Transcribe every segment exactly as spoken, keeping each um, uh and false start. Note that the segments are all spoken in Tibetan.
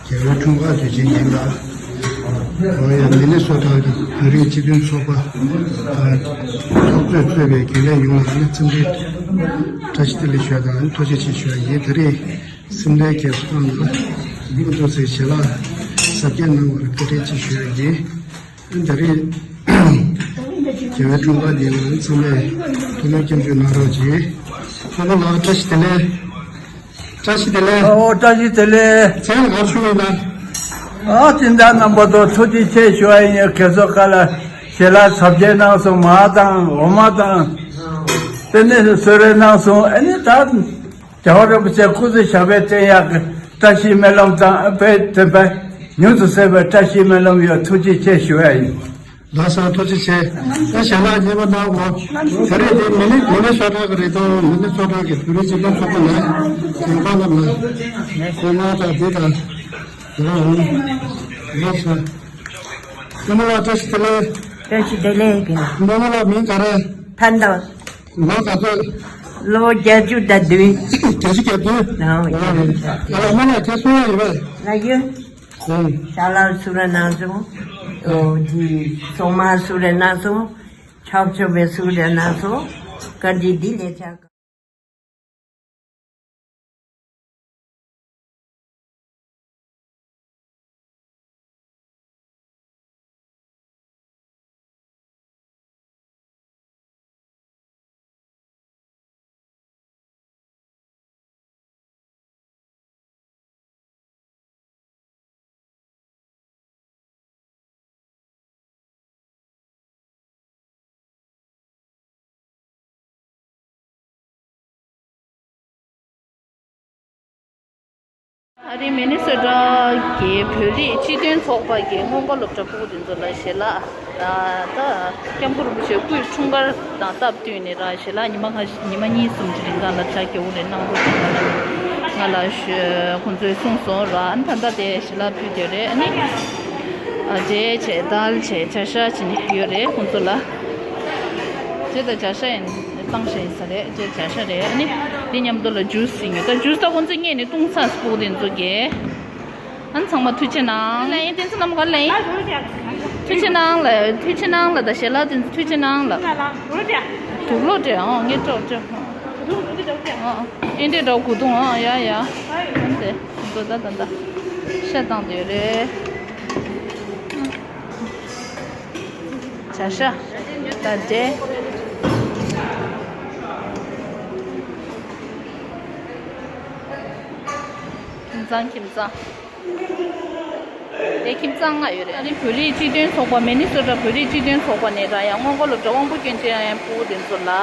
རྒྱལ་བའི་འཁྲུངས་སྐར་དུས་ཆེན་ཡིན་ལ། འོ་ཡ་མི་ནི་སོ་ཊ་གི་བོད་རིགས་སྤྱི་མཐུན་ཚོགས་པ་ཚོགས་གཙོས་གཙོས་པའི་རྒྱུན་ལས་ཡོངས་ལ་ནི་འཚམས་འདྲི་བཀྲ་ཤིས་བདེ་ལེགས་ཞུ་ཡ་དང་ཐུགས་རྗེ་ཆེ་ཞུ་ཡ་ཡིན། ད་རེས་སེམས་ཁྲལ་གྱི་སྐབས་ལ་སྐུ་མདུན་ཚེ་ཞལ་ལག་གཟབ་རྒྱས་གནང་བར་བཀའ་དྲིན་ཆེ་ཞུ་ཡ་ཡིན། ད་རེས་རྒྱལ་བའི་འཁྲུངས་སྐར་ཉིན་ལ་ཚང་མས་ཐུགས་སྨོན་སྐྱབས་འཇུག་གནང་རོགས་གྱིས། ཕ་མ་ལགས་བཀྲ་ཤིས་བདེ་ལེགས། བཀྲ་ཤིས་བདེ་ལེགས། ཨོ་བཀྲ་ཤིས་བདེ་ལེགས། མཚན་ག་ཞུ་ཡིན་ན། ཨ་སྤྱི་ཟླ་རྣམ་པ་ཚོ་ཐུགས་རྗེ་ཆེ་ཞུ་བ་ཡིན། ཁྱེད་ཚོ་ཁ་ལ་ཞལ་ལག་གཟབ་རྒྱས་གནང་སོང་། མར་དང་འོ་མ་དང་དེ་ནས་གསོལ་རས་གནང་སོང་། ཨ་ནི་ད། རྒྱལ་བ་རིན་པོ་ཆེ་སྐུ་ཚེ་ཞབས་པད་བརྟན་ཡག་གི་བཀྲ་ཤིས་སྨོན་ལམ་དང་དཔལ་དེ་བས་ཉུང་དུ་སེམས་པའི་བཀྲ་ཤིས་སྨོན་ལམ་ཡོད། ཐུགས་རྗེ་ཆེ་ཞུ་ཡ་ཡིན། ལགས་སོ་ཐུགས་རྗེ་ཆེ། ད་ཞལ་ལག་རྙེད་པ་གནང་གོ། དེ་རིང་དེ་མི་ནི་མི་ནི་སོ་ཊ་གི་རེད་དོ། མི་ནི་སོ་ཊ་གི་བོད་རིགས་སྤྱི་མཐུན་ཚོགས་པ་ནས་ཞིང་པ་རྣམས་ལ་གོང་མ་དང་དེ་དང་ཡང་ལགས་སོ། རྣམ་པ་ལགས་བཀྲ་ཤིས་བདེ་ལེགས། བཀྲ་ཤིས་བདེ་ལེགས། རྣམ་པ་ལགས་མིང་ག་རེ། ཕན་ཐོགས། ལོ་ག་ཚོད། ལོ་བརྒྱད་ཅུ་དང་བདུན། བརྒྱད་ཅུ་གྱ་བདུན། ཨོ་བརྒྱད་ཅུ་གྱ་བདུན། ཨ་ལ་མ་ལ་ཁྱེད་སོང་ཡོད་པས། ལ་ཡོད། ཨོ། ཞལ་ལག་གསོལ་རས་གནང་སོང་། ཨོ་ཇི། སོ་མ་གསོལ་རས་གནང་སོང་། ཆབ་ཆོབ་པའི་གསོལ་རས་གནང་སོང་། བཀའ་དྲིན་བདེ་ལེགས་ཆགས། ཨ་རི་མི་ནི་སོ་ཊ་གི་བོད་རིགས་སྤྱི་མཐུན་ཚོགས་པ་གི་སྔོན་འགོག་སློབ་གྲྭ་ཕྲུ་གུ་དེ་ཚོ་ལ་ཞལ་ལག་ད་སྐྱབས་མགོན་རིན་པོ་ཆེའི་སྐུའི་འཁྲུངས་སྐར་དང་སྟབས་བསྟུན་ནས་རང་ཞལ་ལག་ཉི་མ་ཁ་ཉི་མ་གཉིས་གསུམ་གྱི་རིང་གང་ལ་ཆ་རྒྱ་བོ་རེ་གནང་རོགས་གནང་ང་ལ་ང་ལ་ཞུ་ཁོང་ཚོས་གསུངས་སོང་ར། ཨ་ནི་ད་ལྟ་དེ་ཞལ་ལག་ཕུལ་དེ་རེད། ཨ་ནི་འབྲས་བྱས་དལ་བྱས་བྱ་ཤ་བྱས་ནས་ཡོད་རེད་ཁོང་ཚོ་ལ། དེ་ད་བྱ་ཤ་ཡིན་བཏང་ཤ་ཡིན་ས་རེད། དེ་བྱ་ཤ་རེད། ཨ་ནི་དེ་མཉམ་དུ་ལ་ཇུས་ཡིན་ཡོད། ད་ཇུས་ད་ཁོང་ཚོས་བརྙས་ནས་བཏུང་ཚར་སྤུ་གུ་དེ་ཚོ་གས། ཨ་ཚང་མ་ཐུགས་རྗེ་གནང་། ལན་བསྟན་ཚུལ་རྣམ་པ་ལན། ཐུགས་རྗེ་གནང་ལ། ཐུགས་རྗེ་གནང་ལ། ད་ཞལ་ལག་དེ་ཚོ་ཐུགས་རྗེ་གནང་ལ། དུག་ལོག་སྤྲད་ཨང་ངས་སྤྲོ་སྤྲོ། ཨེ་འདྲས་འདྲ་གུ་དུང་ཨང་ཡ་ཡ། ཨ་དེ་ཚོ་ད་ད་ད་ཤ་བཏང་དེ་རེད། བྱ་ཤ་ད་དེ། ཁྱིམ་ཚང་ཁྱིམ་ཚང་། དེ་ཁྱིམ་ཚང་ལྔ་ཡོད་རེད། ཨ་ནི་བོད་རིགས་སྤྱི་མཐུན་ཚོགས་པ་མི་ནི་སོ་ཊ་བོད་རིགས་སྤྱི་མཐུན་ཚོགས་པ་ནས་རང་ཡང་སྔོན་འགོག་སློབ་གྲྭ་དབང་པོ་སྐྱོན་ཅན་ཕྲུ་གུ་དེ་ཚོ་ལ་ཨ་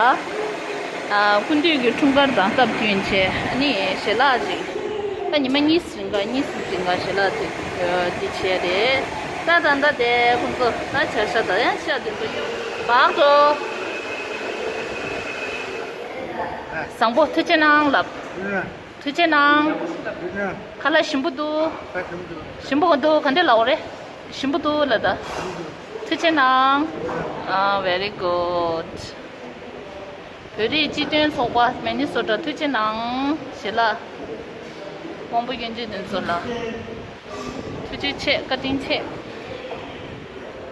སྐུ་མདུན་གྱི་འཁྲུངས་སྐར་དང་སྟབས་བསྟུན་བྱས་ཨ་ནི་ཞལ་ལག་ཅིག་ད་ཉི་མ་གཉིས་རིང་ག་གཉིས་གསུམ་རིང་ག་ཞལ་ལག་ཅིག་འདི་བྱས་རེད། ད་ད་ད་དེ་ཁོང་ཚོ་ད་བྱ་ཤ་ད་ཡང་ཤ་དེ་ཚོ་བག་ཏོ་བཟང་པོ་ཐུགས་རྗེ་གནང་ལབ། ཐུགས་རྗེ་གནང་། ཁ་ལག་ཞིམ་པོ་འདུག་ཞིམ་པོ་འདུག་ག་འདྲ་ལབ་དགོས་རེད། ཞིམ་པོ་འདུག་ལབ་ད། ཐུགས་རྗེ་གནང་། ཨ་very good། བོད་རིགས་སྤྱི་མཐུན་ཚོགས་པ་མི་ནི་སོ་ཊ་ཐུགས་རྗེ་གནང་། ཞལ་ལག་དབང་པོ་སྐྱོན་ཅན་དེ་ཚོ་ལ་ཐུགས་རྗེ་ཆེ། བཀའ་དྲིན་ཆེ།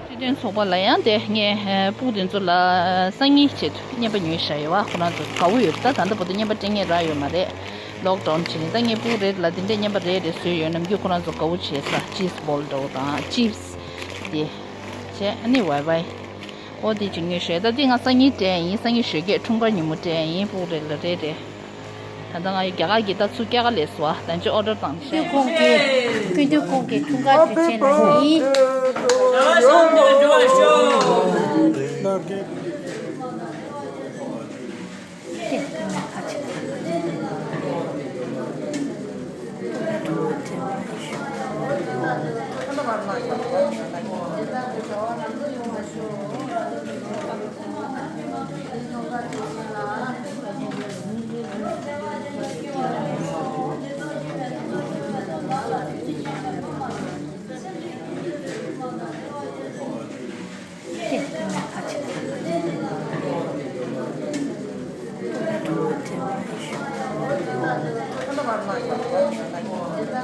སྤྱི་མཐུན་ཚོགས་པ་ལ་ཡང་དེ་ངས་ཕྲུ་གུ་དེ་ཚོ་ལ་སང་ཉིན་ཆེད་དུ་རྔན་པ་ཉོས་བཞག་ཡོད་པ། ཁོ་རང་ཚོ་དགའ་བོ་ཡོད་རེད། ད་ད་ལྟ་བར་དུ་རྔན་པ་སྤྲད་མཁན་རག་ཡོད་མ་རེད། ལོག་ཌའོན་བྱས་ནས་ད་ངས་ཕྲུ་གུ་རེ་ལ་དེ་འདྲས་རྔན་པ་རེ་རེ་བཟོས་ཡོད། ནམ་རྒྱུན་ཁོ་རང་ཚོ་དགའ་བོ་བྱེད་ས་ཅིབ་སི་བོལ་འདྲ་བོ་དང་ཅིབ་སི་དེ་བྱས། ཨ་ནི་ཝའི་ཝའི་ཨོ་དེ་ཅིག་ཉོས་བཞག་ད་དེ་ང་སང་ཉིན་སྤྲད་ཡིན། སང་ཉིན་ཞོགས་ཀས་འཁྲུངས་སྐར་ཉིན་མོ་སྤྲད་ཡིན། ཕྲུ་གུ་རེ་ལ་རེ་རེ། ད་ལྟ་ང་ཡི་རྒྱ་གར་གྱི་ད་ཚུར་སྐྱེལ་ག་སླེབས་སོང་། ད་ཅི་ཨོ་ཌར་བཏང་ནས་བཤད། ཀུན་མཁྱེན་ཁོང་གི་ཀུན་མཁྱེན་ཁོང་གི་འཁྲུངས་སྐར་དུས་ཆེན་ལ་ཡིན། རྒན་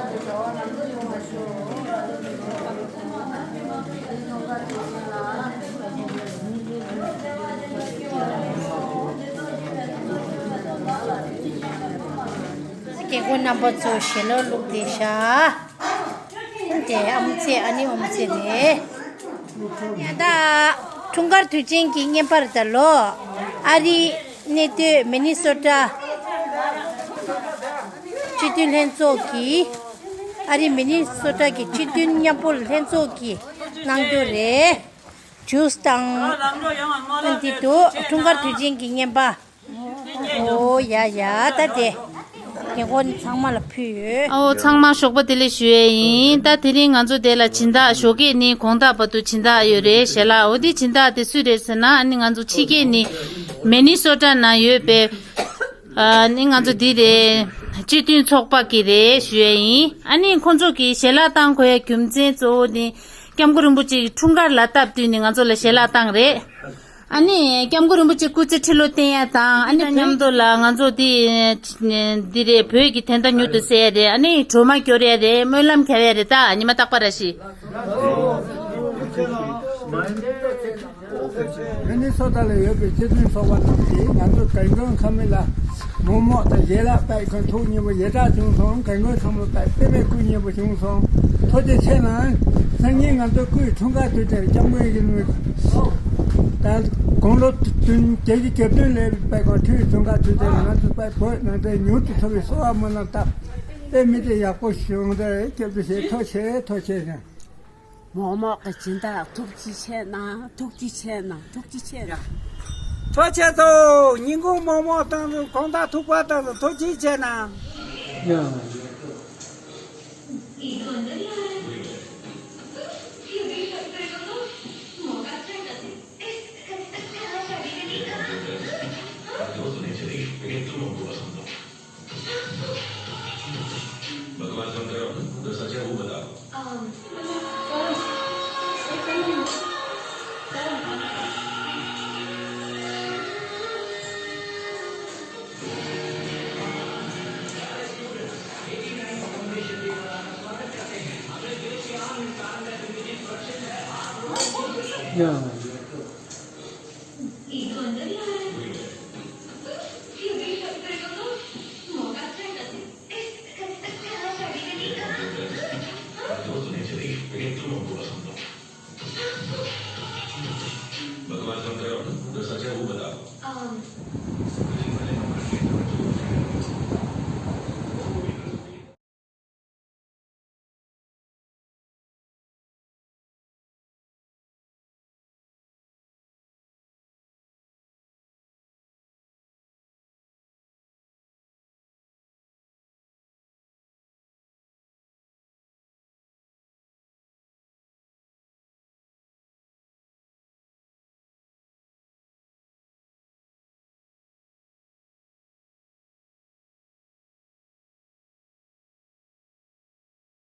རྒོན་རྣམ་པ་ཚོ་ཞལ་ལག་བླུགས་ཏེ་བཞག་དེ་ཨམ་ཆི་ཨ་ནི་ཨམ་ཆི་རེད། ཡ་ད། འཁྲུངས་སྐར་དུས་ཆེན་གྱི་བརྙན་པར་ད་ལོ། ཨ་རིའི་གནས་སྡོད་མི་ནི་སོ་ཊ་སྤྱི་འཐུས་ལྷན་ཚོགས་ཀྱི། ཨ་རིའི་མི་ནི་སོ་ཊ་གི་སྤྱི་མཐུན་མཉམ་སྤོར་ལྷན་ཚོགས་ཀྱིས་གནང་རྒྱུ་རེད། ཇུས་དང་། ཨ་འདི་འདུག་འཁྲུངས་སྐར་དུས་ཆེན་གྱི་བརྙན་པར། ཨོ་ཡ་ཡ་ད་དེ། རྒན་རྒོན་ཚང་མ་ལ་ཕུལ་ཡོད། ཨོ་ཚང་མ་ཞོགས་པ་བདེ་ལེགས་ཞུ་ཡས་ཡིན། ད་དེ་རིང་ང་ཚོ་དེ་ལ་སྦྱིན་བདག་ཞོགས་ཀས་ནི་དགོང་དག་བར་དུ་སྦྱིན་བདག་ཡོད་རེད་ཞལ་ལག་འོ་དེ་སྦྱིན་བདག་དེ་སུ་རེད་ཟེར་ན་ཨ་ནི་ང་ཚོ་ཕྱི་རྒྱལ་ནི་མི་ནི་སོ་ཊ་ནང་ཡོད་པའི་ཨ་ནི་ང་ཚོ་འདི་རེད། སྤྱི་མཐུན་ཚོགས་པ་གི་རེད་ཞུ་ཡས་ཡིན། ཨ་ནི་ཁོང་ཚོ་གི་ཞལ་ལག་བཏང་དགོས་ཡ་རྒྱུ་མཚན་གཙོ་བོ་ནི་སྐྱབས་མགོན་རིན་པོ་ཆེ་གི་འཁྲུངས་སྐར་ལ་སྟབས་བསྟུན་ནས་ང་ཚོ་ལ་ཞལ་ལག་བཏང་རེད། ཨ་ནི་སྐྱབས་མགོན་རིན་པོ་ཆེ་སྐུ་ཚེ་ཁྲི་ལོ་བརྟན་ཡ་དང་ཨ་ནི་མཉམ་དུ་ལ་ང་ཚོ་འདི་འདི་རེད་བོད་ཀྱི་བདེན་མཐའ་མྱུར་དུ་གསལ་ཡ་རེད། ཨ་ནི་སྒྲོལ་མ་སྐྱོར་ཡ་རེད། སྨོན་ལམ་རྒྱབ་ཡ་རེད། ད་ཉི་མ་རྟག་པར་ར་ཤི། མི་ནི་སོ་ཊ་ལ་ཡོད་པའི་སྤྱི་མཐུན་ཚོགས་པ་རྣམས་ཀྱིས་ང་ཚོ་རྒན་རྒོན་ཁ་མི་ལ་མོག་མོག་དང་ཞལ་ལག་པད་ཁོ་ཐུགས་མཉེས་པོ་ཡེ་གྲགས་བྱུང་སོང་། རྒན་རྒོན་ཚང་མ་པད་དཔེ་མེད་སྐུ་མཉེས་པོ་བྱུང་སོང་། ཐུགས་རྗེ་ཆེ་གནང་། སང་ཉིན་ང་ཚོ་སྐུའི་འཁྲུངས་སྐར་དུས་དྲན་སྐྱབས་མགོན་ཡིན་མོད། ད་དགུང་ལོ་བདུན་བརྒྱད་ཅུ་གྱ་བདུན་སླེབས་པའི་སྒང་ཁྲིའི་འཁྲུངས་སྐར་དུས་དྲན་ང་ཚོ་པད་བོད་ནང་བསྟན་མྱུར་དུ་འཚོ་བའི་གསོལ་བ་སྨོན་ལམ་བཏབ། དཔེ་མི་སྲིད་ཡག་པོ་བྱུང་དེ་སྐྱབས་བཅོལ་ཞེས་ཐུགས་རྗེ་ཆེ་ཐུགས་རྗེ་ཆེ། མོག་མོག་གི་སྦྱིན་བདག་ཐུགས་རྗེ་ཆེ་གནང་། ཐུགས་རྗེ་ཆེ་གནང་། ཐུགས་རྗེ་ཆེ་གནང་། ཐུགས་རྗེ་ཆེ། ཉིན་གུང་མོག་མོག་བཏང་སོང་། དགོང་དག་ཐུག་པ་བཏང་སོང་། ཐུགས་རྗེ་ཆེ་གནང་། बकवास बंद करो, जो सच है वो बताओ।